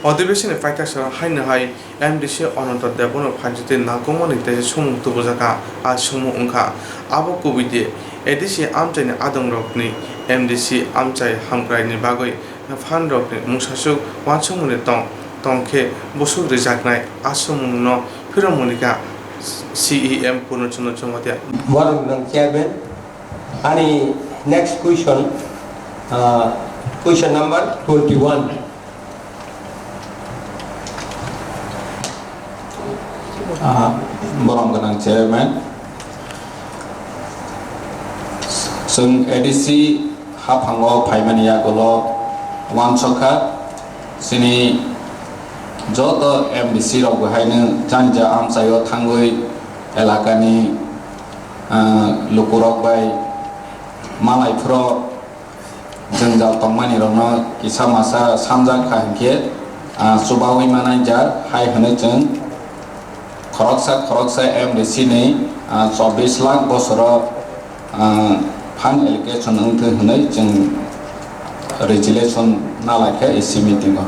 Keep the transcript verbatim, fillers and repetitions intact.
Adhibeshonni paithak salo haino hai M D C Ananta Debbarma phainjotwi nangkukmani teisa sumung tubujakha. A sumung wngkha abo kubui di, A D C amchaini adongrokni M D C amchai hamkraini bagwi phanrokni mungsaswk uansukmani tong tong khe bwswk rijaknai. A sumungno phirokmani kha C E M Purno Chandra Jamatia. Borok nang chairman. Ani next question, uh, question number twenty-one. Ah, borom gwnang chairman. Chwng A D C haphango phaimani yagulo uansukha, chini joto M D C rok bo haino jani ja amchaio thangwi elakani, ah, lukurok bai malai phuru jwngjal tongmani rokno kisa masa sanjak kha hinkhe, ah, chubawi manai jak hai hwnwi chwng khoroksa khoroksa M D C ni, ah, chobbish lakh bosoro, ah, fund allocation wngthwi hwnwi chwng resolution nalaikha A C meeting o.